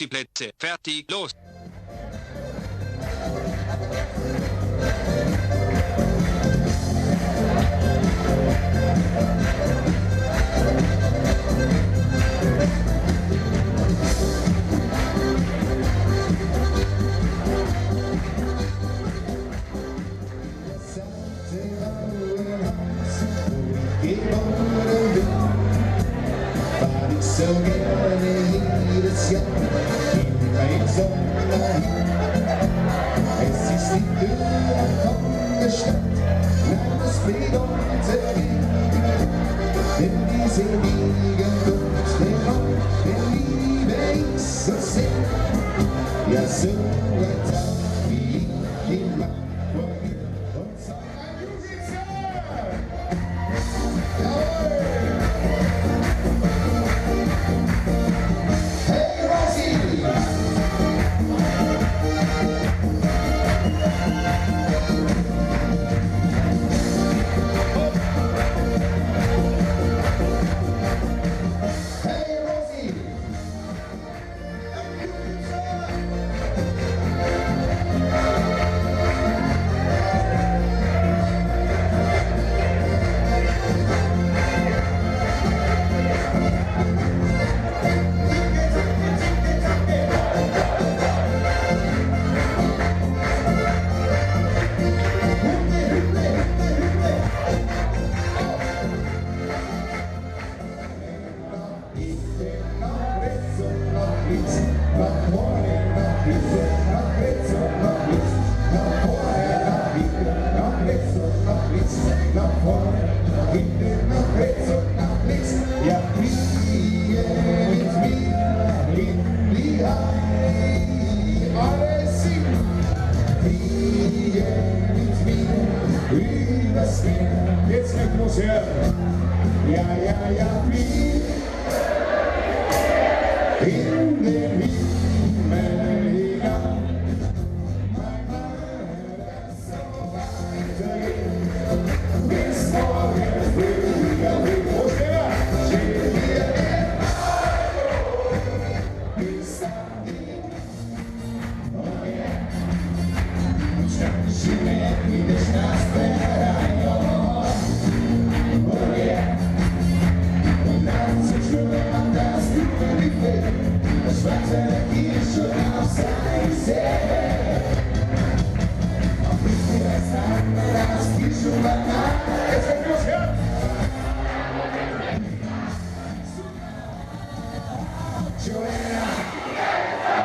Die Plätze. Fertig, los! Geboren bin, fahr ich so gerne jedes Jahr in mein Sommerheim. Es ist die Tür von der Stadt, nein, das bedeutet nicht, denn diese Gegend und den Ort, den liebe ich so sehr. Ja, so ein Tag, wie ich ihn mag, und sag ein Musik. Hey Rosie! Hey Rosie! Nach vorne, nach hinten, nach rechts und nach links. Ja, fliege mit mir in die Ei. Alle singen. Fliege mit mir übers Meer. Jetzt mit los her. Ja, ja, ja, flieg in den Himmel hinein. Mein Mann, das so weitergeht. Bis morgen früh, ja, früh. Wo stehen wir? Stehen wir im bis an die. Oh yeah. Und in der Straße, oh yeah. Und nachts im Schwimmen, das tut mir nicht weh. Das schwarze Kirsche auf sein See. Auf das Kirsche und Banane. Jetzt geht's los, ja! Joanna,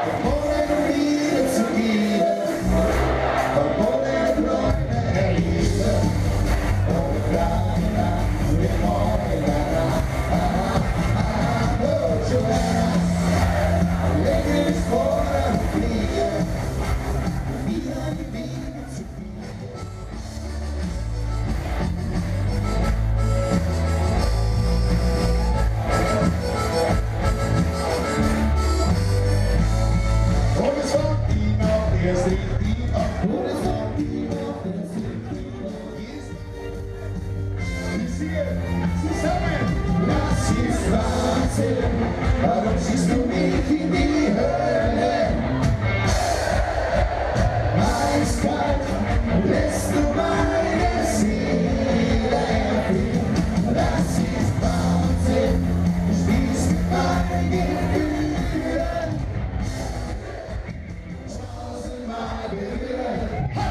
verborgene Liebe zu geben, verborgene Träume erleben, ohne Frage nach dem Morgen danach. Oh, Joanna, lege mich vor und fliege, wieder in die Wiege zu fliegen. Und es war die noch, der ist die noch, und es war die noch, der ist die noch, ist hier zusammen. Das ist Wahnsinn, warum ziehst du mich in die Hölle? Eiskalt lässt du meine Seele erfrieren. Das ist Wahnsinn, du spielst mit meinen Gefühlen. Tausendmal berühren.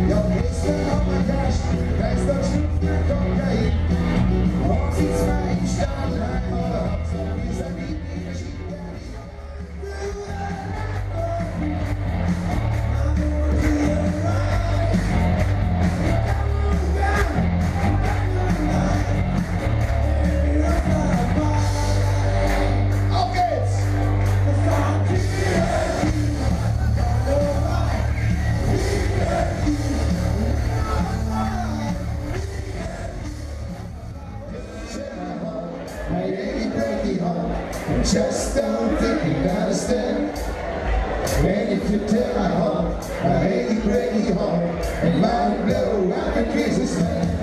Ja, gestern haben wir gecasht, gestern schnupft der Kokain. Morgen sitzen wir im Stadelheim, aber Hauptsache wir sind in der Schickeria. Auf geht's! My achy breaky heart, just don't think you understand. And if you tear my heart, my achy breaky heart, it might blow up in pieces, man.